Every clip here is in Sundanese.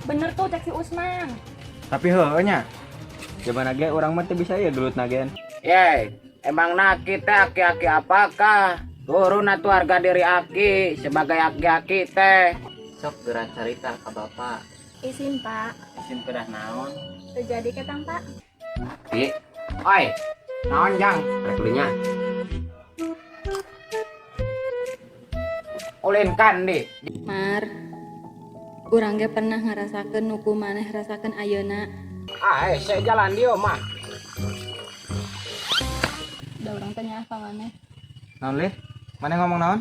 Bener tuh cek si Usman. Tapi heueuh nya. Zaman ge urang mah teu bisa ya gelut nagen. Ye, emang naki teh aki-aki apakah? Turun atuh harga diri aki sebagai aki-aki teh. Sok geura carita ka bapak. Isin, Pak. Isin pedah naon? Terjadi ketang, Pak. Ki, Oi, naon jang? rek nya. Ulinkan di. Mar, urang ge pernah ngarasakeun nu ku maneh rasakeun ayeuna. Ah, saya jalan dia mah. Da urang teh nyaah ka maneh. Naon lih? Maneh ngomong naon?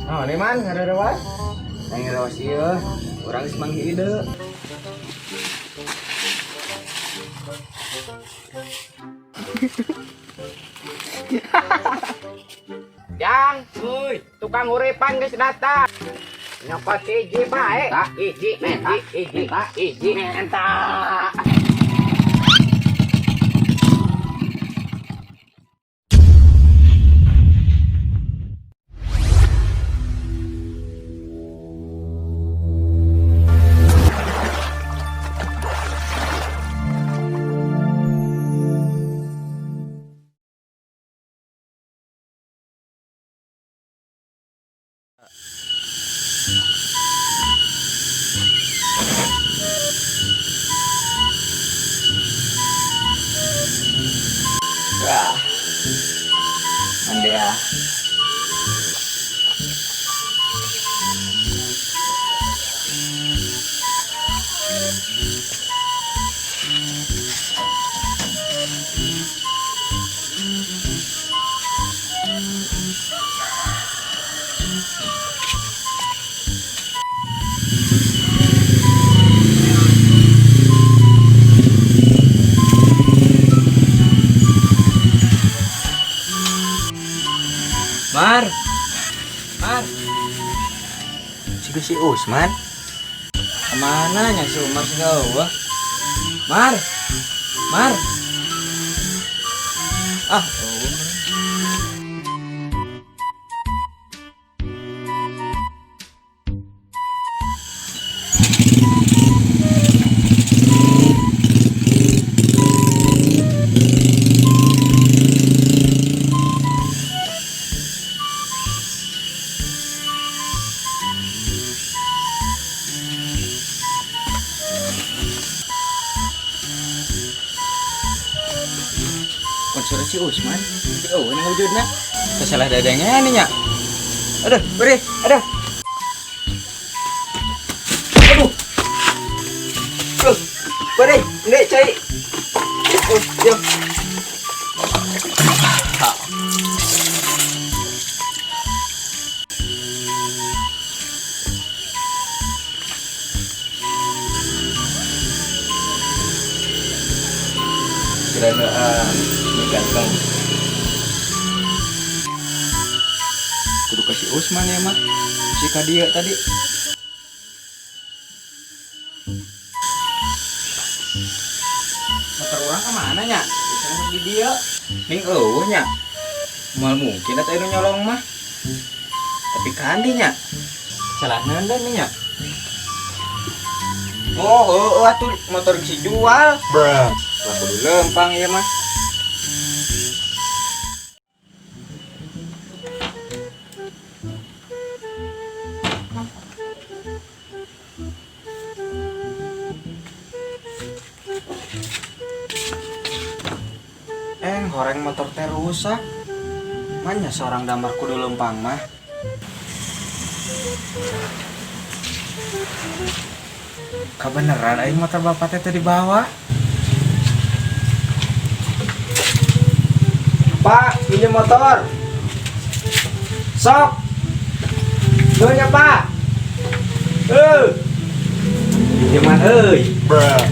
Naon nih man, ngarerewas? Aing rewas ieu, urang geus manggih ide. Jang, tukang uripan geus datang. Nyokot hiji bae. Hiji, hiji, hiji, hiji. Menta. Wah. Mandi ah. Mar. Mar. Siga si Usman. Kemana nya si Umar sih eueuh? Mar. Mar. Ah, eueuh. Konsur si Usman. Tapi eueuh nih wujudna. Tersalah dadangnya nih nya. Aduh, beri, aduh. Aduh. Aduh, beri, ini cai. Oh, diam. Kira-kira ganteng. Kudu kasih Usman ya mah. Si kadia tadi. Motor orang kemana nya? Bisa masuk di dia. Ning eueuh nya. Moal mungkin atuh anu nyolong mah. Tapi kandi nya. Salah neundeun nya. Oh, heueuh atuh motor geus dijual. Bruh. Lah kudu lempang ieu mah. Horeng motor teh rusak. Manya seorang damar kudu lempang mah. Kebeneran aing motor bapak teh teu dibawa. Pak, pinjam motor. Sok. Nuhun ya, Pak. Pinjaman euy. Bruh.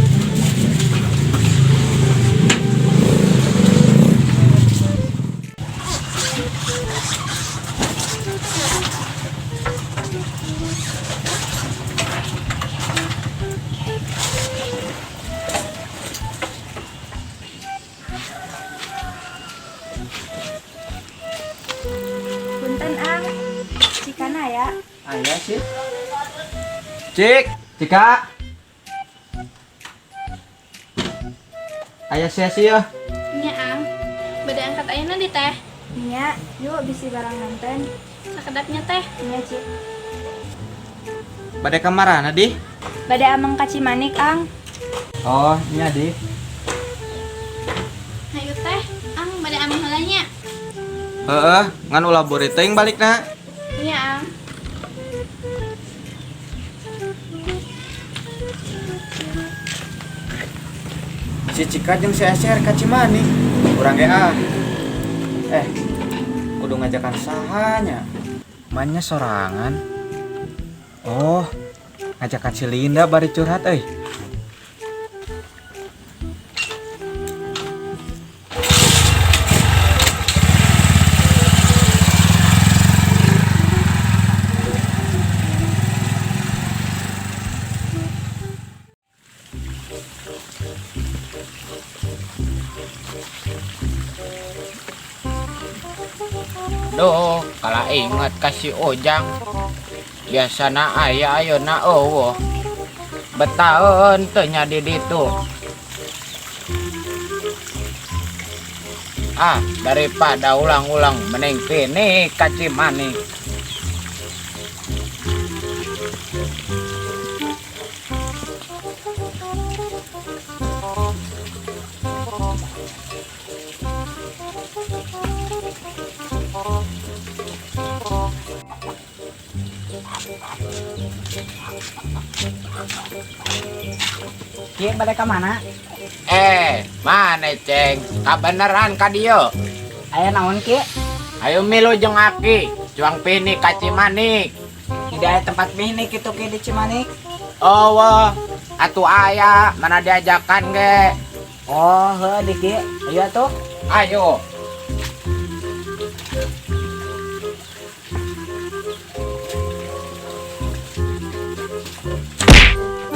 Punten, Ang. Cikana ya. Aya sih. Cik. Cika. Aya sia-sia. Nya Ang, bade angkat ayeuna di teh. Nya, yuk bisi barang nonton. Sakedapnya teh. Nya, Cik. Bade kamarana di? Bade ameng ka Cimanik, Ang. Oh, nya di. Hayu teh, Ang bade ameng heula nya. Heeh, ngan ulah buri teuing balikna. Nya Ang. Si Cika jeung si SR ka Cimanik. Urang ge ah. Kudu ngajakan sahanya. Mannya sorangan. Oh, ngajakan si Linda bari curhat euy. Duh, kalau ingat kasih Ojang. Biasana aya ayeuna eueuh. Betaun teu nya di ditu. Ah, daripada ulang-ulang mending kene ka Cimanik. Ki bade ka mana? Mana ceng? Kabeneran ka dieu. Aya naon Ki? Ayo milu jeung aki, cuang pini ka Cimanik. Tidak ada tempat mini kitu Ki di Cimanik. Oh, wah. Atuh aya, mana diajakan ge. Oh, heuh di Ki. Ayo atuh. Ayo.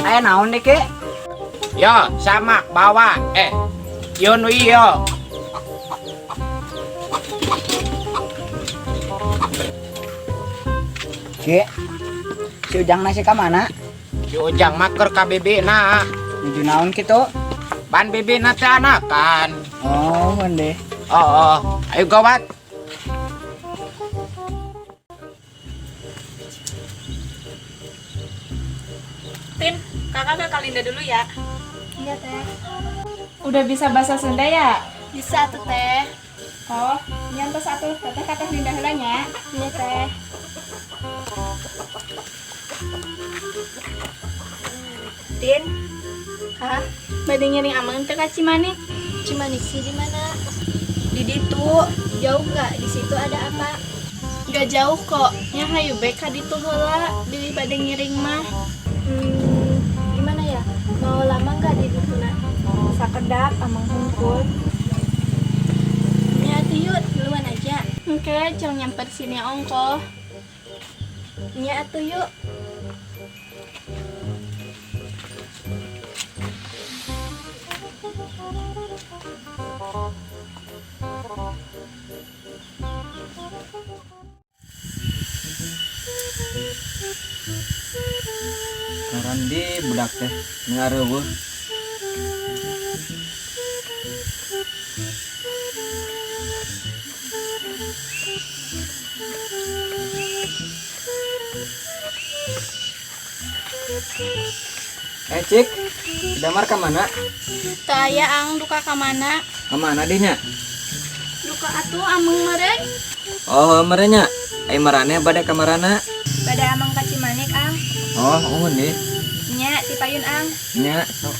Aya naon di Ki? Yo, sama bawa. Yo nu ieu. Ki. Si Ujang nasi ka mana? Si Ujang mah keur ka bibina. Nuju naon kitu? Ban bibina teh anakan. Oh, mende. Oh, oh. Ayo gawat. Tin, kakak ke Kalinda dulu ya. Iya teh. Udah bisa bahasa Sunda ya? Bisa tuh teh. Oh, nyantos atuh teteh ka Teh Linda heula nya. Iya teh. Tin, Hah? Bade ngiring ameng teh ka Cimanik. Cimanik sih di mana? Di ditu. Jauh nggak? Di situ ada apa? Nggak jauh kok. Nya hayu bae ka ditu heula, bilih bade ngiring mah. Gimana ya? Mau lama nggak di ditu na? Sakedap ameng hungkul. Nya atuh yuk, duluan aja. Oke, jangan nyamper sini ongkoh. Nya atuh yuk. Ngaran di budak teh ngareuweuh. Cik, Damar ka mana? Teu aya Ang duka ka mana? Ka mana dinya? Duka atuh ameng meureun. Oh, meureun nya. Ai marane bade ka marana? Bade ameng ka Cimanik, Ang. Oh, uhun deh. Nya, tipayun Ang. Nya, sok.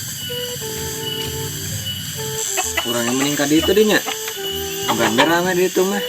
Kurangnya mending ka ditu deh nya. Bener rame di ditu mah.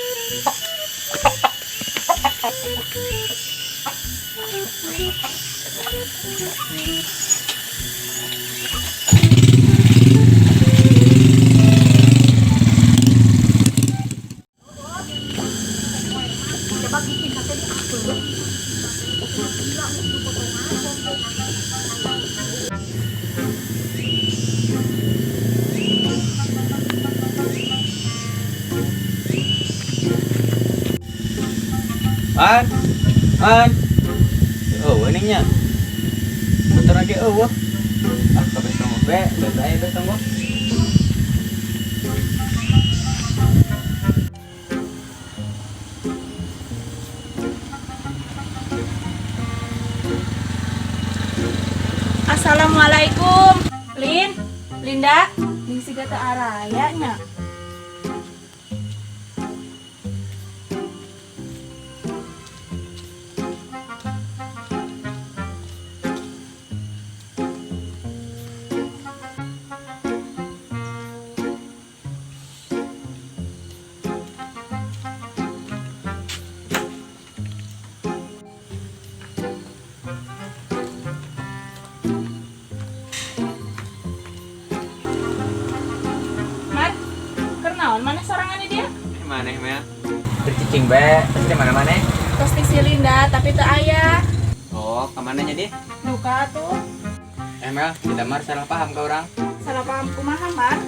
An, an. Oh, ini nya. Putar ge eueuh. Ah, kabeh tonggoh be, bebe aya be tonggoh. Assalamualaikum. Lin, Linda, ning siga teu araya nya. Mar, keur naon maneh sorangan di dieu? Maneh Mel? Tercicing be, terus di mana maneh? Tos ti si Linda tapi teu aya. Oh, kemana nya dia? Duka tuh. Eh Mel, si Damar salah paham ke orang. Salah paham kumaha, Mar?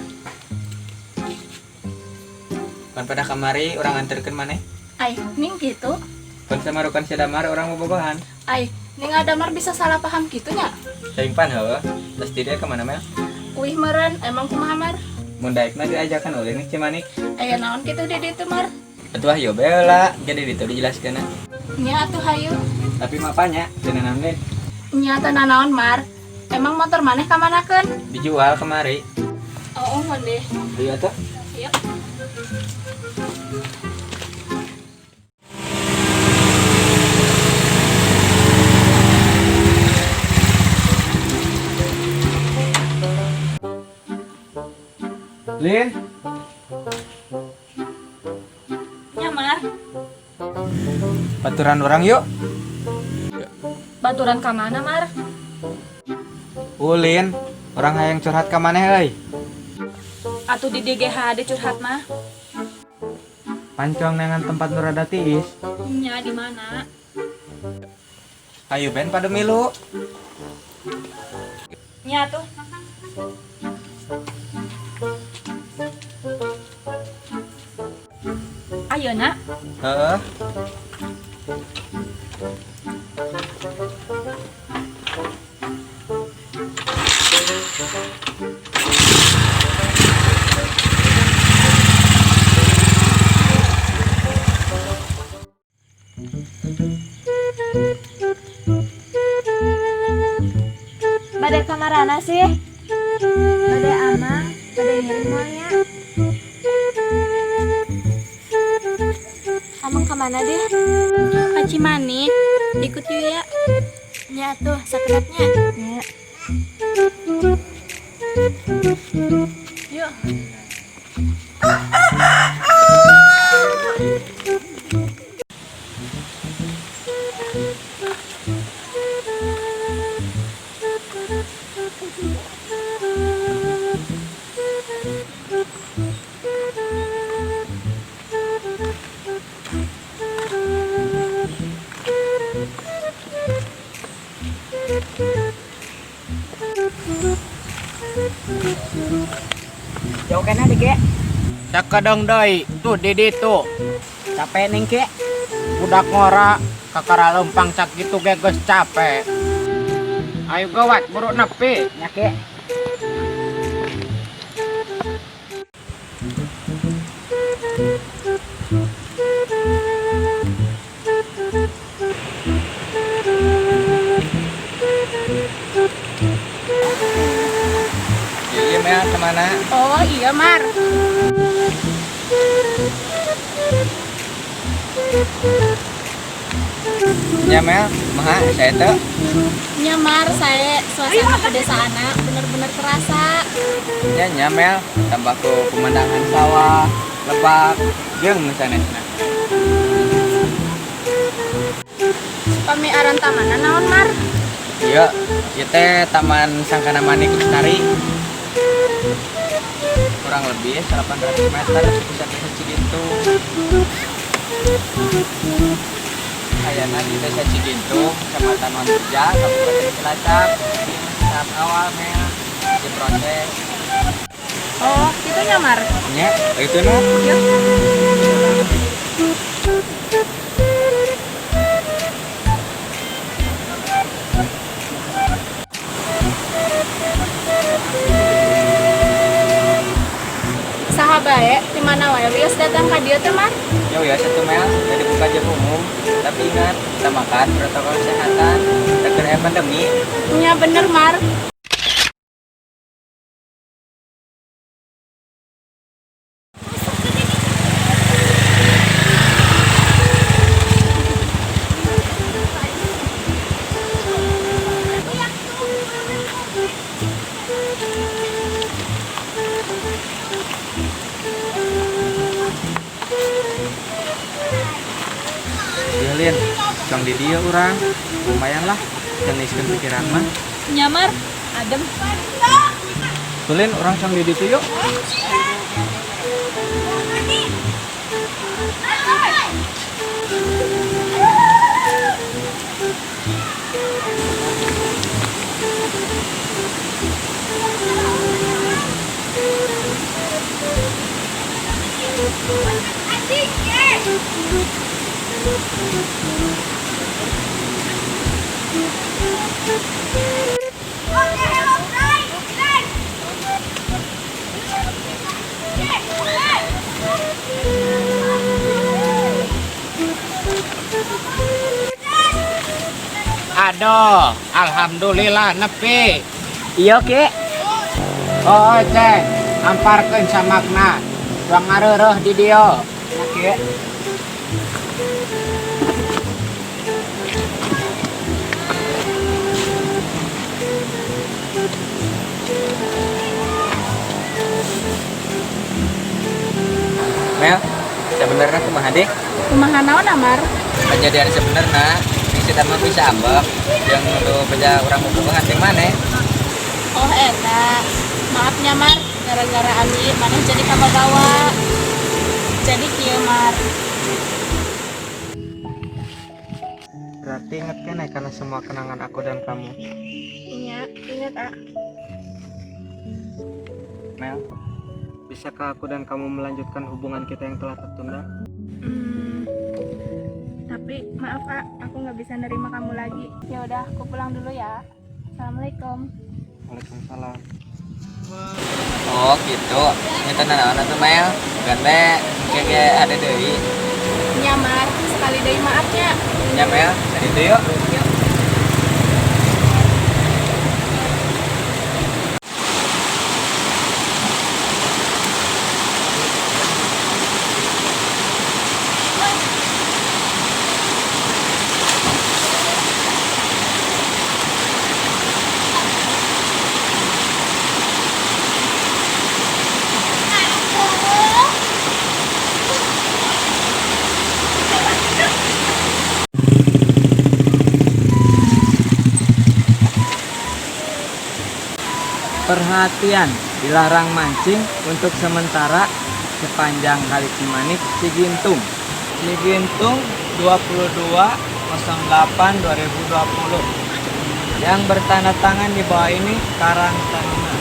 Kan pada kamari orang anterkeun maneh. Ai, ning gitu. Kan sama rukan si Damar orang bobogohan. Ai, ning Adamar bisa salah paham gitu nya. Saing pan heuh. Terus di dia kemana Mel? Uih meureun, emang kumaha Mar? Mun daekna diajakan ulin nih Cimanik. Aya naon kitu di ditu Mar? Atuh ah, yo bela, jadi ditu dijelaskeun. Nya atuh hayu. Tapi mapanya teu nanaon deui. Nya teu nanaon Mar. Emang motor maneh kamanakeun? Dijual kemari. Oh, oh deh. Iya tuh. Yuk. Lin, Nya, Mar. Baturan orang yuk. Baturan ka mana, Mar? Ulin, orang hayang curhat ka maneh euy. Atuh di DGHD curhat mah. Pancong nengan tempat nu rada tiis. Nya di mana? Ayo ben pada milu. Nya tuh. Ayeuna Heeh. Bade kamarana sih? Bade amang, bade ngiring moalnya. Amang kemana deh? Ka Cimanik, ikut yuk ya. Nya tuh, sakedapnya. Nya. Yuk. Jauh kena deh, Ge. Sakedeng deui, tuh di ditu. Capek ning, Ge. Budak ngora kakara lempang sakitu ge geus capek. Ayo gawat buru nepi nya, Ge. Iya Mel kemana? Oh iya, Mar. Nya Mel, maha saya teh. Nya Mar, saya suasana pedesaan bener-bener kerasa. Nya nya Mel, tambah ku pemandangan sawah, lebak, jeung nu sanesna. Pami aran tamanna naon Mar? Iya, ieu teh Taman Sangkana Manik Lestari. Kurang lebih 800 meter di pusat desa Cigintung. Ayana di desa Cigintung, Kecamatan Wantuja, Kabupaten Cilacap. Ini masih tahap awal, Mel. Masih proses. Oh, kitu nya, Mar. Nya, itu nah. Yuk. Kumaha bae, di mana wae wios datang ka dieu teh, Mar? Ya ya satu Mel, udah dibuka jam umum. Tapi ingat, utamakan protokol kesehatan. Agar pandemi. Nya bener, Mar. Iya Lin, cong di dia urang. Lumayan lah, jeniskan pikiran mah. Nya Mar, adem. Tuh Lin, urang cong di ditu yuk. Aduh, alhamdulillah nepi. Iya Ki. Oh, Ceng, amparkeun samakna. Tuang ngareureuh di dieu. Ya Ki. Mel, sebenarnya kumaha deh? Kumaha naon, Amar? Kejadian sebenarnya, si Dharma bisa ambek yang nuduh beja urang bobogohan yang mana? Oh, eta. Maaf nya, Mar, gara-gara Abi maneh jadi kababawa. Jadi kieu, Mar. Berarti inget kan ya karena semua kenangan aku dan kamu. Iya, ingat, ah. Mel, Bisakah aku dan kamu melanjutkan hubungan kita yang telah tertunda? Tapi maaf, ah, aku nggak bisa nerima kamu lagi. Ya udah, aku pulang dulu ya. Assalamualaikum. Waalaikumsalam. Oh gitu, nyata naon atuh Mel, bukan be, kayak ada deui. Nya Mar, sekali deui maafnya. Nya Mel, tadi itu yuk. Perhatian, dilarang mancing untuk sementara sepanjang Kali Cimanik Cigintung. Cigintung 22 08 2020. Yang bertanda tangan di bawah ini Karang Taruna.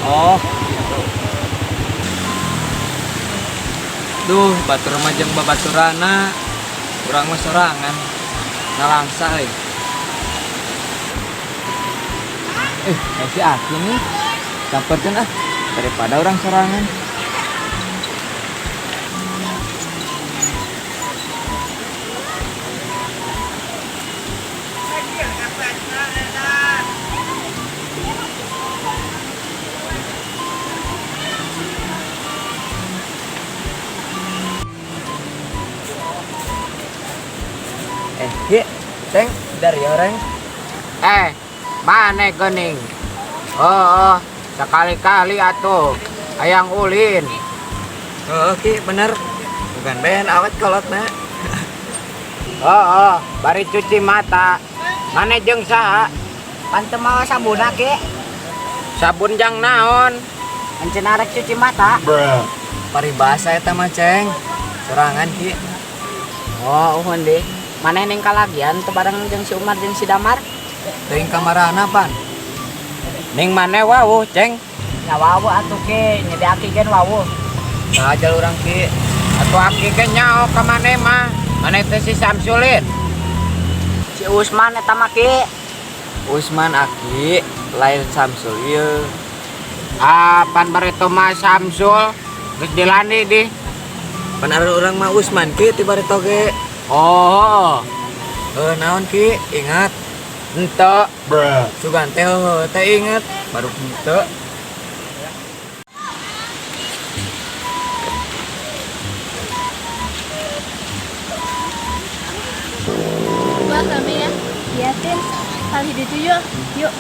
Oh, gitu. Duh, batur mah jeung babaturana. Urang mah sorangan. Nalangsa euy. Eh, si Aki nih. Samperkeun ah daripada urang sorangan. Eh, Ki, Ceng, dari orang. Eh, mana geuning? Oh, sekali-kali atuh hayang ulin. Oh, Ki, bener. Bukan ben awet kolot na. Oh, bari cuci mata. Mana jeung saha? Pan teu mawa sabunna Ki. Sabun jang naon? Anjeun arek cuci mata. Paribasa eta mah, Ceng. Sorangan, Ki. Oh, uhun deh. Maneh ning kalagian teu bareng jeung si Umar jeung si Damar? Teuing kamarana pan. Ning maneh wawuh, Ceng. Nya wawuh atuh Ki, nyedi aki gen wawuh. Sajal urang, Ki. Atuh aki ge nyaho ka maneh mah. Maneh teh si Samsulin. Si Usman eta mah Ki. Usman Aki, lain Samsul ieu. Ah, pan bareto mah Samsul. Geus dilandi di. Pan urang mah Usman Ki ti bari toge. Oh. Heuh naon Ki? Ingat. Henteu. Sugan teh heuh teh inget. Baru henteu. Wah, rame ya. Iya, Tin. Kali itu yuk. Yuk.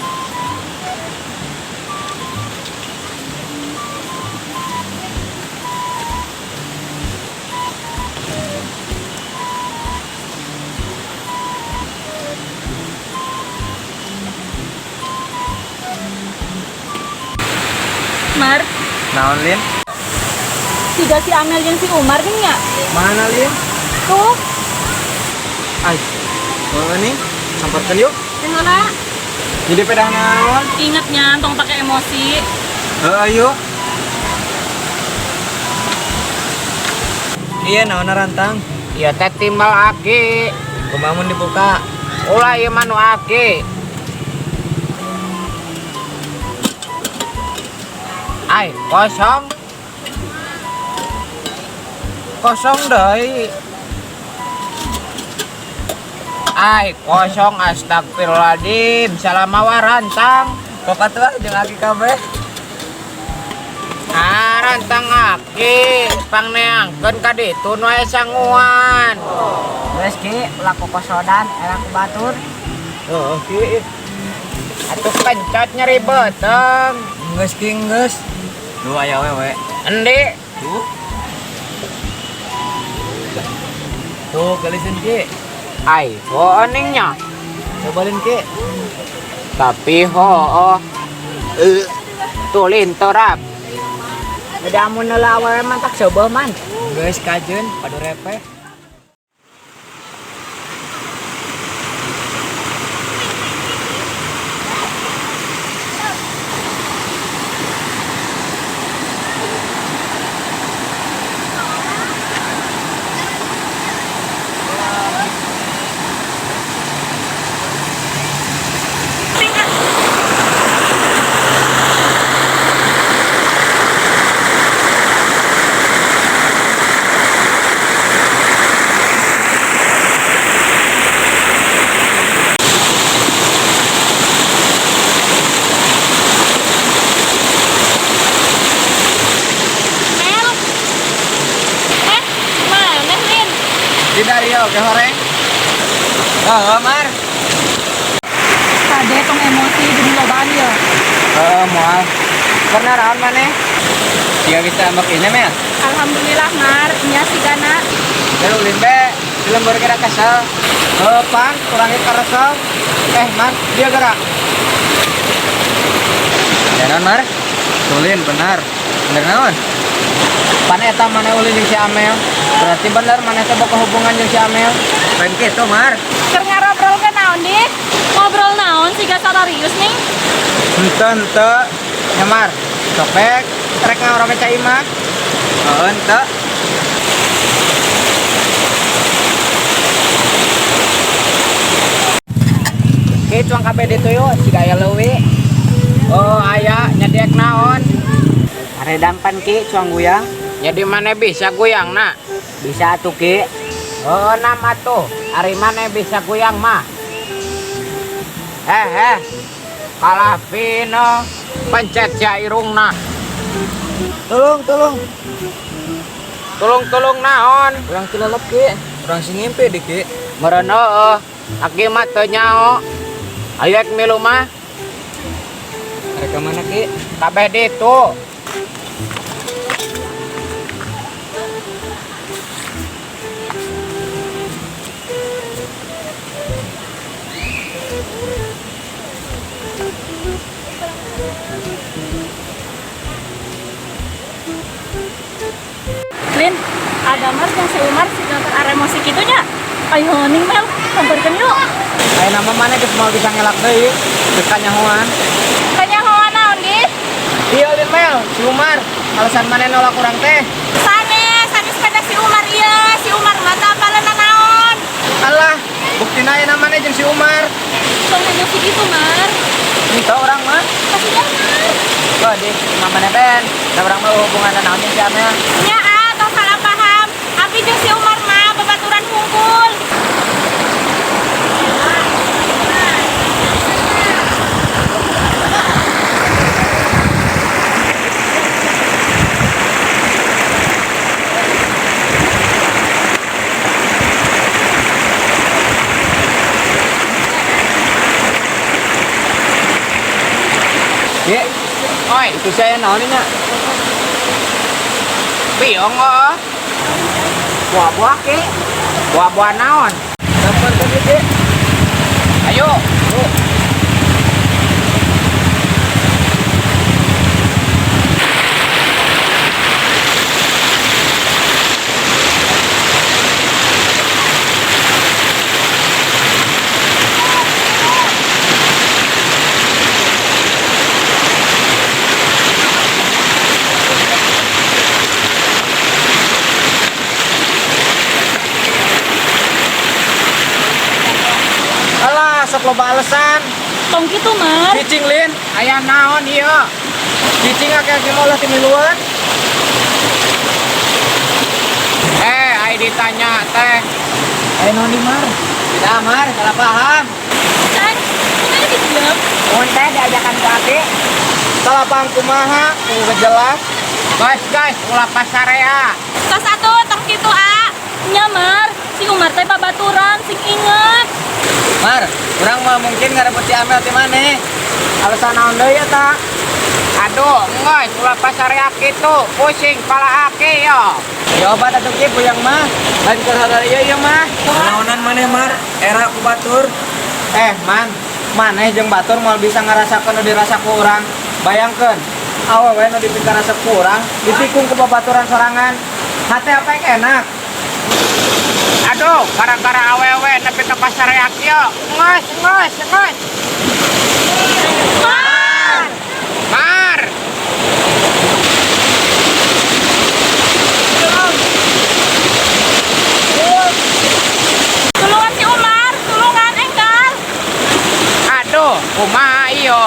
Mar, Naon Lin? siga si Amel jeung si Umar nih nya. Mana Lin? Tuh, Ay. Oh nih, samperkeun yuk. teh heula. Jadi pedah naon? Ingat nya, tong pakai emosi. Heeh, ayo. Iya naon rantang. Ieu teh timbal aki. Kumaha mun dibuka? Ulah ieu mah nu aki. Ai, kosong. Kosong deui. Ai, kosong astagfirullahaladzim. Salah mawa rantang. Bapak tuh jeung aki kabeh. Ah, rantang aki. Pangneangkeun ka ditu nu aya sanguan. Geus Ki, ulah kokosodan, era ku batur. Heuh Ki. Atuh kencot nyeri beuteung. Geus Ki geus. Duh aya awewe. Endi? Tuh. Tuh galisin Ki. Ai, hooh ning nya. Coba Lin Ki. Tapi hooh. Tuh linterap. Beda amun heula awewe mah tak seubeuh man. Geus kajeun padu repeh. Mel. Eh, mana Lin? Di dari oke horeng. Heeh, Mar. Kade tong emosi jadi lobaan ya. Heeh, moal. Pernah raon maneh? Jika bisa ambek ini Mel. Alhamdulillah, Mar. Nya sigana. Lalu ulin be, di lembur kira kesel. Heuh pan, kurangi karesep. Eh Mar, dia gerak. Ya naon, Mar? Tulin benar. Bener naon? Pan eta maneh ulin jeung si Amel. Berarti bener maneh teh boga hubungan jeung si Amel. Lain kitu, Mar. Keur ngarobrol ke naon, Di? Ngobrol naon siga sararius nih? Henteu henteu. Nya Mar, copek rek ngawrame cai mah. Heeh, henteu. Ki cuang kabeh ditu yuk, siga aya leuwi. Oh, aya nyadiek naon? Aredam pan Ki, cuang guyang. Jadi mana bisa goyang nak? Bisa atuh Ki. Oh, nama tuh. Ari mana bisa goyang mah? Eh, eh. Kalah Vino pencet ya irungna. Tolong, tolong. Tulung-tulung naon? Urang tilelep Ki. Urang sing ngimpi di Ki. Meureun heueuh. Aki mah teu nyao. Ayo ek milu mah. Rek ka mana Ki? Kabeh ditu. Lin, ada Mar jeung si Umar siga keur emosi kitu nya. Ayo ning Mel, samperkeun yuk. Aya nama maneh geus moal bisa ngelak deui. Geus kanyahoan. Kanyahoan naon, Di? Iya Lin Mel, si Umar. Alasan maneh nolak urang teh. Sanes, sanes pada si Umar ieu. Si Umar mah teu apaleun naon. Alah, buktina aya maneh jeung si Umar. Tong emosi gitu, Mar. Henteu urang mah. Kasih Mar. Wah, deh, 5 Maneh ben. Da urang mah hubungan naon jeung si Amel. Nya ah, tong salah paham. Abi jeung si Umar mah babaturan hungkul. Ye, Oi, itu saya naon nya? Biong oh. Buah-buah ke? Buah-buah naon? Samper ke dieu. Ayo. Alah, sok loba alasan. Tong kitu, Mar. Cicing Lin, Aya naon ieu? Cicing akeh mah ulah timiluan. Eh, ai ditanya teh. Aya naon di Mar? Tidak Mar, salah paham. Ceng, kumaha lagi diam? Mun teh diajakan ku abi. Salah paham kumaha, kudu jelas. Guys, guys, ulah pasarea. Tos atuh tong kitu ah. Nya, Mar. Si Umar teh babaturan, sing inget. Mar, urang mah mungkin ngarebut si Amel ti maneh. Alasan naon deui eta? Aduh, enggeus ulah pasarea kitu. Pusing pala aki yo. Ya obat atuh ki puyeng mah. Lain keur ieu ieu mah. Naonan maneh Mar, era ku batur. Eh, man, maneh jeung batur moal bisa ngarasakeun nu dirasa ku urang. Bayangkeun, awewe nu dipikaresep ku urang ditikung ku babaturan sorangan. Hate apa yang enak? Aduh, gara-gara awewe nepi ka pasarea kieu. Enggeus, enggeus, enggeus. Mar! Mar! Tulungan si Umar, tulungan enggal. Aduh, kumaha ieu?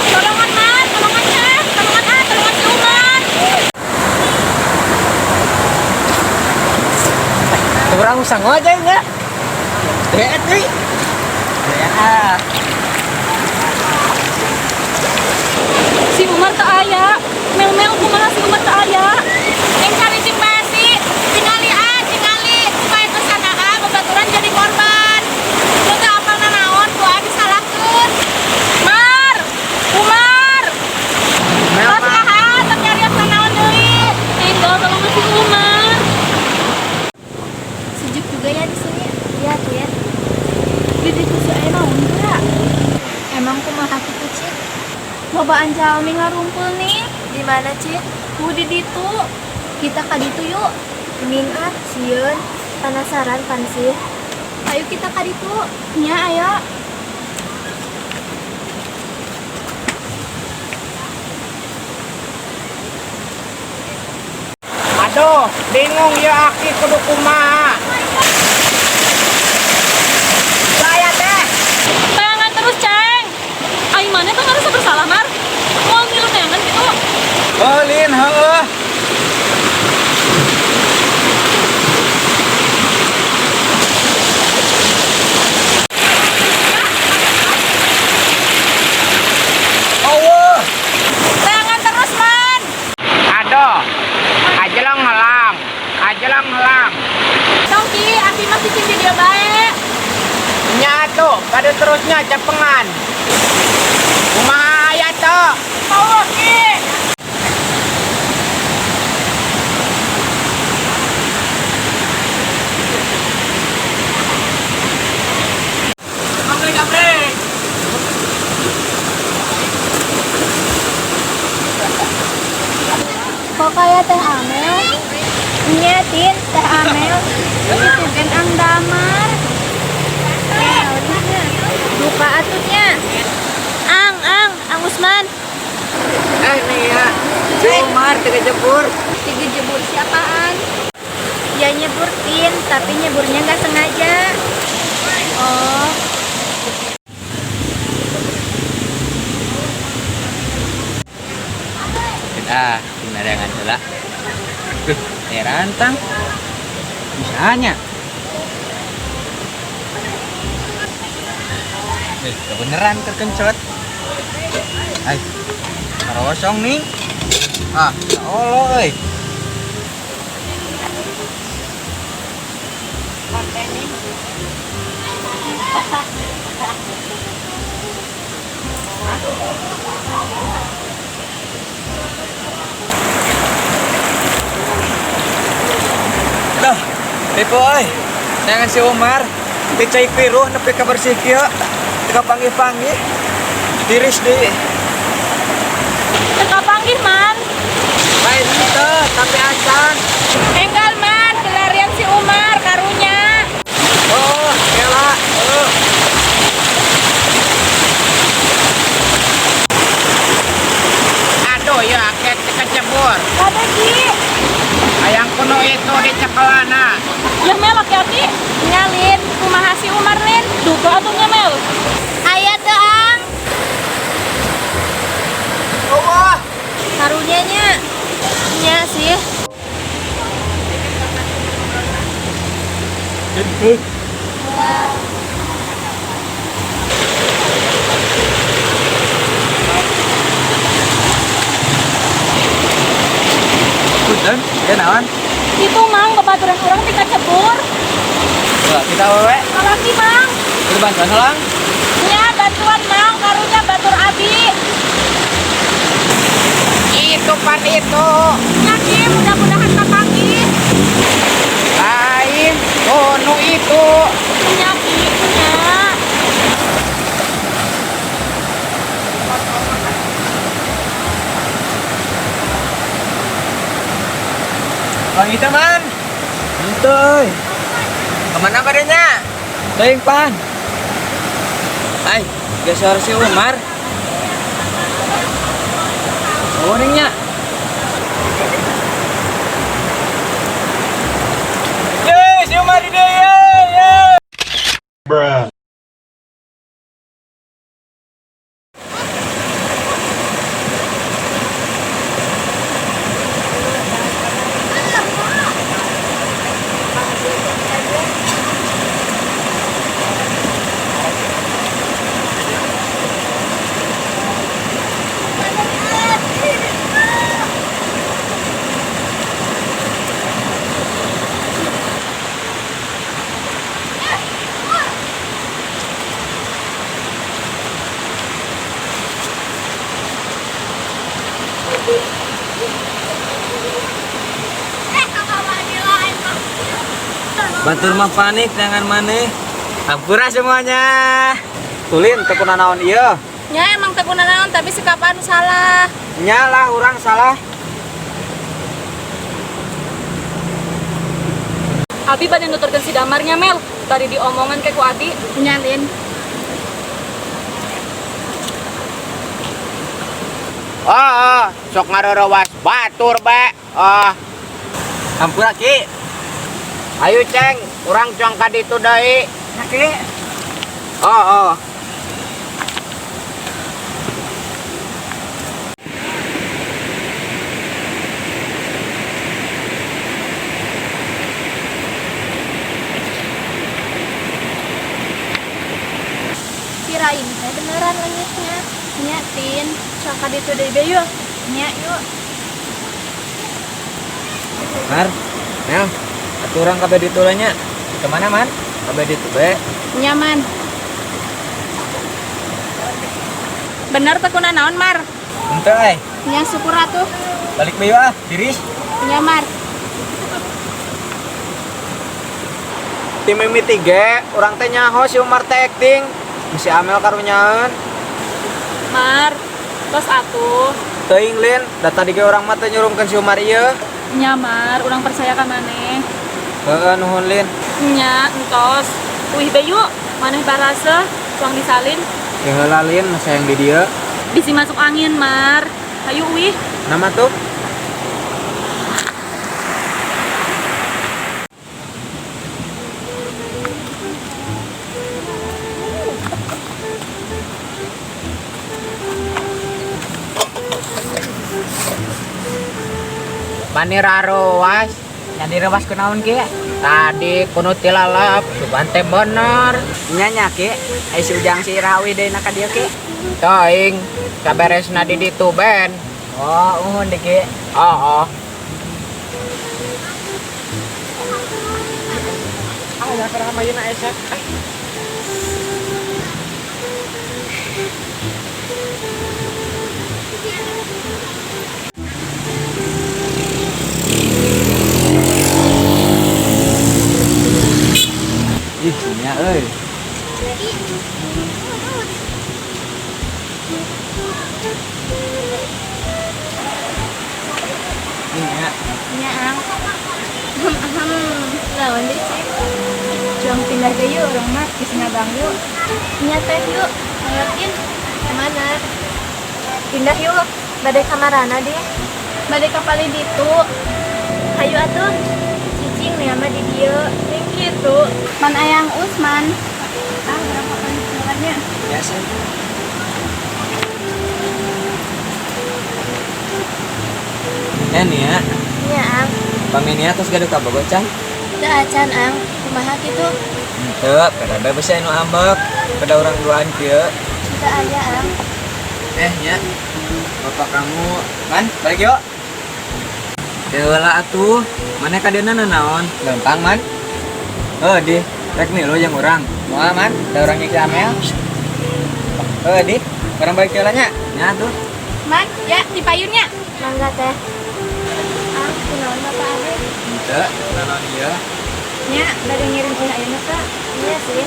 Tolongan Mar, tolongan Ceng, tolongan ah, tolongan si Umar. Urang usah aja nya. Teh deui. Ya. Si Umar teu aya. Mel-mel kumaha si Umar teu aya. Enggal cicing basi, tingali ah, tingali. Supaya kesana ah, babaturan jadi korban. Nu teu apal nanaon, ku ah disalahkeun. Mar, Umar. Mel, Tos Mar. ah, teu nyarios nanaon deui. Enggal tolongan si Umar. Sejuk juga ya di sini. Iya tuh ya. Di diskusi aya naon teh? Emang kumaha kitu, Cik? Lobaan jalmi ngarumpul nih. Di mana, Cik? Ku di ditu. Kita ka ditu yuk. Mending ah, sieun. Penasaran pan sih. Ayo kita ka ditu. Nya, ayo. Aduh, bingung ya aki kudu kumaha. Saya teh. Tayangan terus, Ceng. Ai maneh teh ngerasa bersalah, Mar? Moal ngilu neangan kitu. Oh, Lin, heueuh. Eueuh. Tayangan terus, Man. Aduh, ajelang ngelang, ajelang ngelang. Tong ki, abi mah cicing di dieu bae. Nya tuh, pada terusnya cepengan. Kumaha aya tuh? Tolong ki. Kapling, kapling. Kok kayak Teh Amel? Nya, Tin, Teh Amel. Itu gen Ang Damar. Duka atutnya. Ang, Ang, Ang Usman. Eh, nih ya. Mar teu kejebur. Digejebur siapaan? Ya nyebur, Tin, tapi nyeburnya nggak sengaja. Oh. Ah, dinareangan heula. Duh, aya rantang. Bisanya. Eh, kebeneran terkencot. Ay, karosong nih. Ah, ya Allah, euy. Dah, tipu euy. Neangan si Umar, ti cai piruh nepi ka bersih kieu. Teu kapanggih-panggih. Tiris deui. Teu kapanggih, Man. Lain henteu, tapi acan. Enggal, Man, kelarian si Umar karunya. Oh, kela. Oh. Aduh ya akek kecebur. Kade Ki. Hayang kuno itu dicekelana. Ya Mel aki-aki. Nya Lin, kumaha si Umar Lin? Duka atuh nya Mel. Aya teu, Ang? Eueuh. Karunya nya. Nya sih. Punten, ya naon? Itu Mang, babaturan urang teh kacebur. Wah, kita wewe. Kalaki Mang. Kudu bantuan holang. Nya bantuan Mang, karunya batur abi. Itu pan itu. Nya Ki, mudah-mudahan kapanggih. Lain kuno itu. Nya Ki, nya. Bang itu man. Henteu euy. Kemana badenya? Teuing pan. Ay, geus si Umar. Oh, nya. Ye, si Umar di dieu, ye, ye. Batur mah panik dengan maneh. Hampura semuanya. Tulin teu kunanaon ieu. Nya emang teu kunanaon tapi sikap anu salah. Nya lah urang salah. Abi bade nuturkeun si Damarnya Mel. Tadi diomongan ke ku Abi. Nya Lin. Ah, sok ngarorowas batur be. Ah, Hampura Ki. ayo ceng, urang cuang ka ditu deui. Nya Ki. Oh, oh. Kirain teh beneran leungitnya. Nya Tin, sok ka ditu deui be yuk. Nya yuk. Mar, Mel, atuh urang kabeh ditu lah nya. Kemana man? Kabeh ditu be. Nyaman. Bener teu kunanaon Mar? Henteu euy. Nya syukur atuh. Balik be ah, tiris. Nya Mar. Ti mimiti ge urang teh nyaho si Umar teh acting. Si Amel karunyaeun. Mar, tos atuh. Teuing Lin, da tadi ge urang mah teu nyurungkeun si Umar ieu. Nya Mar, urang percaya ka maneh. Heeh, nuhun Lin. Nya, entos. Uih be yuk, maneh baraseuh, tuang disalin. Ya heula Lin, masa yang di dieu. Bisi masuk angin, Mar. Hayu uih. Nama tuh? Mani raruas. Nya direwas kunaon Ki? Tadi kuno tilalap, sugan teh bener. Nya nya Ki, ai si Ujang si Irawi deui na ka dieu Ki. Teuing, saberesna di ditu ben. Oh, uhun deh Ki. Oh, oh. Ah, ya kerah ayeuna esek. Ih, nya euy. Nih, nya. Nya Ang. Lawan deh cik. Juang pindah deh yuk, urang mah geus ngaganggu. Nya teh yuk, ayokin. Kemana? Pindah yuk, bade kamarana deh. Bade ka palih ditu. Hayu atuh. Cicing nih ama di dieu. Ning kitu. Man ayang Usman. Ah, berapa kali jalannya? Ya sih. Eh nih ya, Nya Ang. paminia terus gaduh kabogoh can? Teu acan Ang, kumaha kitu? Henteu, pada bae besi anu ambek, pada urang duaan kieu. Teu aya Ang. Eh nya, bapak kamu, man, balik yuk. Teu lah atuh, mana kadeuna naon? Lempang man. Heuh di, rek milu jeung urang. Moal man, da urang nyiksa Amel. Heuh di, urang balik heula nya. Nya atuh. Man, ya di payunnya. Mangga teh. Ang, kunaon bapak abi? Henteu, naon ieu? Nya, bade ngirim ulah ayeuna ka. Iya sih.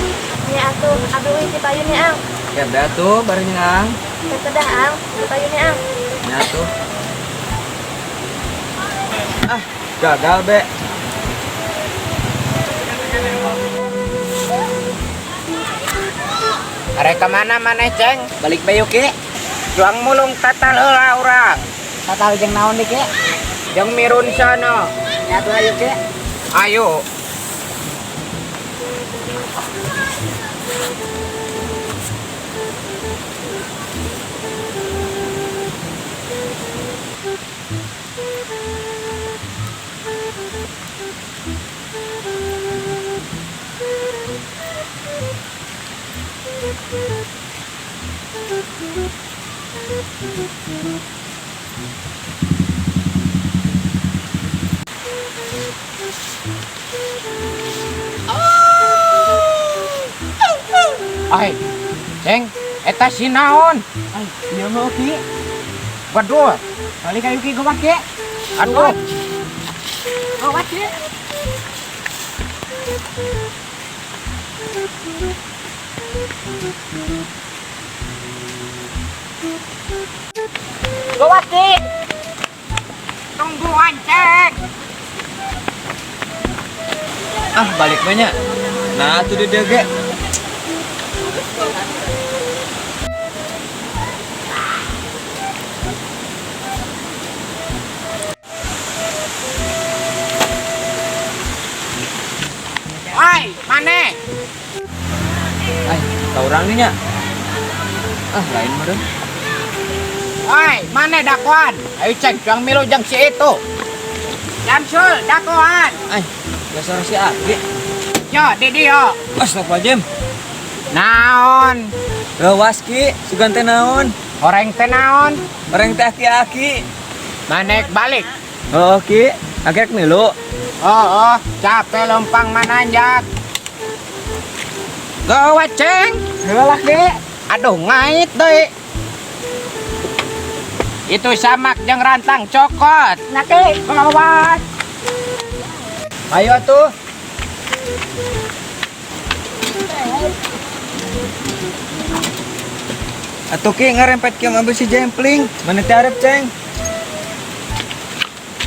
Nya atuh, abi uih ti payun nya Ang. Ya dah tuh, bareng jeung Ang. Ketedah Ang, ti payun nya Ang. Nya tuh. Ah, gagal be. Arek kemana maneh, Ceng? Balik bae yuk Ki. Juang mulung tatal heula urang. Tatal jeung naon deh Ki? Jeung mirun sono. Nya atuh ayo Ki. Ayo. Ai, Ceng, eta si naon? Ai, ieu mah Ki. Waduh, Balik ayo Ki gawat Ki. aduh. Gawat Ki. Gawat Ki. Tungguan, Ceng. Ah, balik banyak. Nah, tuh di dieu ge. Oi, maneh? Ay, ka urang nih nya. Ah, lain meureun. Oi, maneh dakoan? Ayo Ceng, juang milu jeung si itu. Samsul, dakoan. Ay, dasar si Aki. Yo, di dieu. Astagfirullahaladzim. Naon? Lewas Ki, sugan teh naon? Horeng teh naon? Horeng teh aki-aki. Maneh balik. Oh, Ki, aki milu. Oh, oh, capek lempang mananjak. Gawat, Ceng. Heula Ki. Aduh, ngait deui. Itu samak jeung rantang cokot. Nah Ki, Gawat. Ayo atuh. Atuh Ki ngarempet kieu mah si jempling. Mana teh arep, Ceng?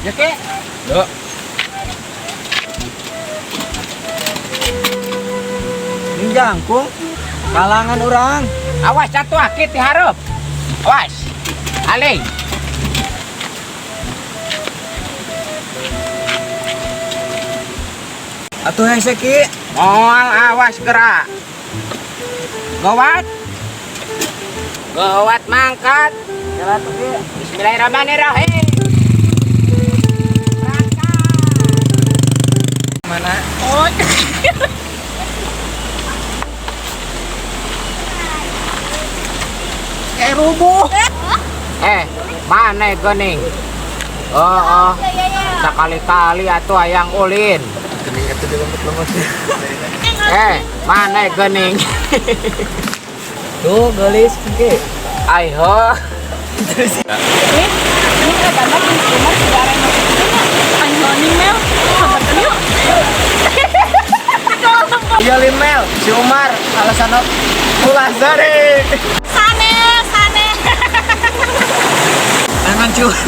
Ya, Ki. Duh. Ini jangkung kalangan urang. Awas satu aki ti hareup. Awas. Ali. Atuh hese Ki. Moal awas gerak. Gawat. Gawat mangkat. Jalan tuh Ki. Bismillahirrahmanirrahim. mana? Oh. Kayak rubuh. Mana geuning? Oh, oh. Sekali-kali atuh hayang ulin. Geuning atuh dilempet-lempet. Mana geuning? Tuh geulis ke. Ai heuh. Lin, ini gambar di rumah sejarah yang ayo nih Mel, kabarkan yuk. Iya Lin Mel, si Umar alasan ulah sare. Sane, sane. Tangan cuan.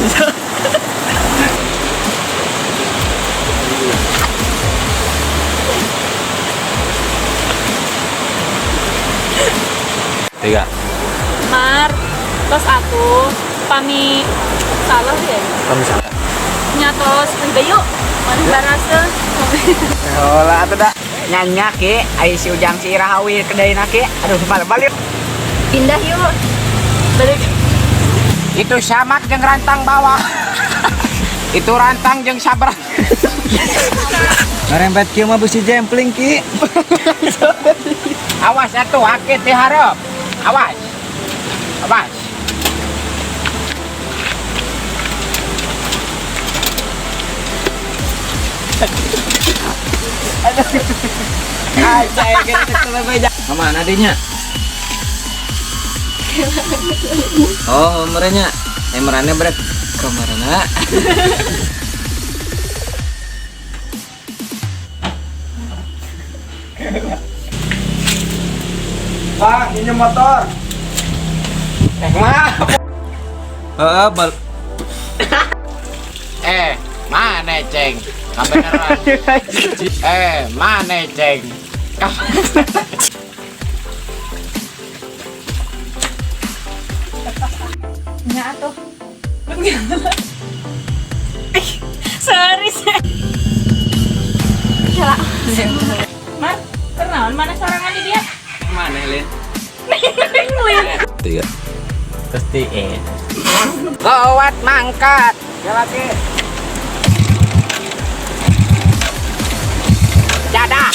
Tiga. Mar, tos atuh pami salah ya. Pami salah. Nya tos pindah yuk. Mana barasa. Hola atuh da. Nyanyak ke, ai si Ujang si Irahawi kedaina ke. Aduh, balik. Pindah yuk. Balik. Itu samak jeung rantang bawah. Itu rantang jeung sabrang. Ngarempet kieu mah beusi jempling ki. Awas atuh hakit dihareup. Awas. Awas. Kemana dinya? Oh, merenya. Emerane brek. Kamarana. Pak, ini motor. Mah. Heeh, bal. Mana ceng? Kabeneran. Mana ceng? Nya atuh. Serius. Kela. Mar, kenaon mana sorangan di dia? Mana, Lin? Lin. Tiga. Pasti Gawat mangkat. Ya lagi. Dadah.